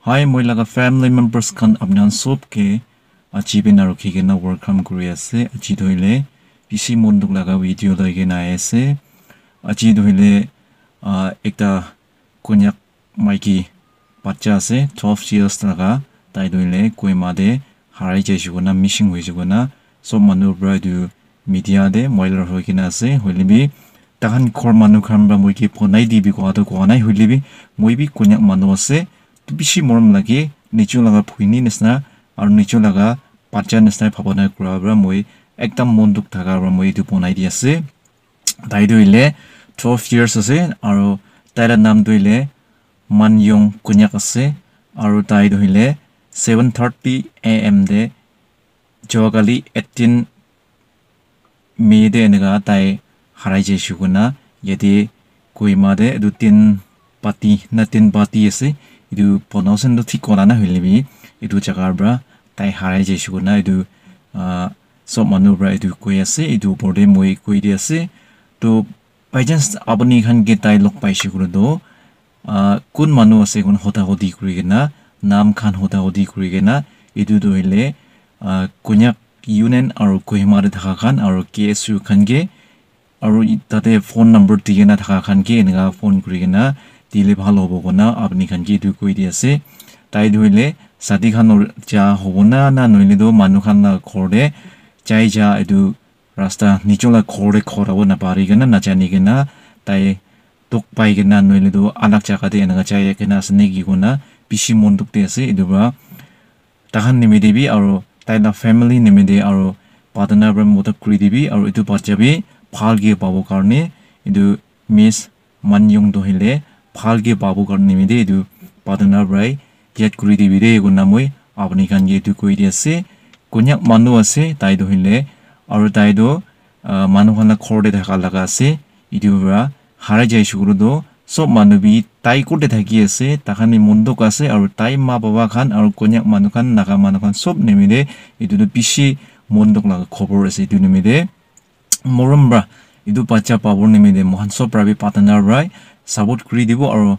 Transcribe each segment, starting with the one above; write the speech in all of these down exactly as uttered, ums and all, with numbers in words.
Hi, moi laga family members khan apni khan sob ke aji bhi na rukhi kena welcome kuri ase. Aji toh hoile bishi mon dukh laga video loi kena ahi ase. Aji toh hoile, ah, ekta konyak maiki bacha ase, twelve years laga, tai toh hoile Kohima te harai jaise koina, missing hoise koina, sob manu para etu media te viral hoi kena ase. Hoile bi, tahan ghor manu khan para moi ke bonai dibi kowa toh kowa nai, hoile bi, moi bi konyak manu ase, bishi morom lage, nijo laga bhuini nisna, aru nijo laga bacha nisna bhabona kura para moi ekdam mon dukh thaka para moi etu bonai di ase. Tai toh hoile twelve years ase, aru tai la naam toh hoile Manyong Konyak ase, aru tai toh hoile seven thirty A M te Jowakali eighteen May te eneka tai harai jaise koina yate Kohima te etu tin pati na tin pati ase, etu pronunciation toh thik kowa nai hoile bi etu jaga para tai harai jaise koina etu, ah, sob manu para etu koi ase, etu opor te moi koi di ase. Toh by chance apni khan ke tai log paise koile toh, ah, kun manu ase koina hota hoti kuri kena, naam khan hota hoti kuri kena, etu toh hoile, ah, Konyak Union aru Kohima te thaka khan aru K S U khan ke, aru i-, tate phone number di kena thaka khan ke eneka phone kuri kena dile bhal hobo koina apni khan ke etu koi di ase. Tai toh hoile shadi khan or ja hobo na, na nohoile toh manu khan la ghor te jai ja etu rasta nijo la ghor te khor habo napari kena, najani kena, tai dukh pai kena, nohoile toh alag jaga te eneka jai kena ase naki koina bishi mon dukh te ase. Etu para tahan nimite bi aru tai la family nimite aru partner para madad kuri dibi, aru etu bacha bi bhal ke pabo karne etu Miss Manyong toh hoile bhal ke pabo karne nimite etu partner para yad kuri dibi de koina moi apni khan ke etu koi di ase. Konyak manu ase, tai toh hoile, aru tai toh, ah, manu khan la ghor te thaka laga ase. Etu para harai jaise koile toh sob manu bi tai kot te thaki ase, taikhan bi mon dukh ase, aru tai ma baba khan aru Konyak manu khan, Naga manu khan sob nimite etu toh bishi mon dukh laga khobor ase. Etu nimite morom para etu bacha pabo nimite moikhan sob para bi partner para support kuri dibo, aru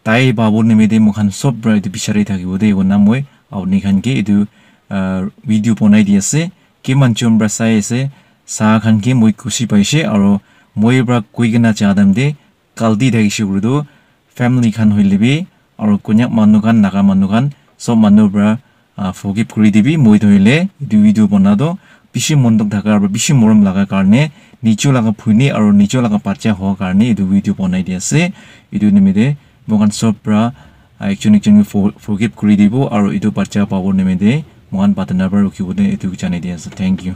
tai pabo nimite moikhan sob para etu bichari thakibo de koina moi apni khan ke etu, ah, video bonai di ase. Kiman jon para sai ase, sa khan ke moi khushi paise, aru moi para koi kena ja time te galti thakise koile toh family khan hoile bi aru Konyak manu khan, Naga manu khan, sob manu para, ah, forgive kuri dibi. Moi toh hoile etu video bona toh bishi mon dukh thaka aru bishi morom laga karne, nijo laga bhuini aru nijo laga bacha hoa karne etu video bonai di ase. Etu nimite moikhan sob para, ah, ekjon ekjon ke for-, forgive kuri dibo aru etu bacha pabo nimite moikhan partner para rukhibo de etu janai di ase. Thank you.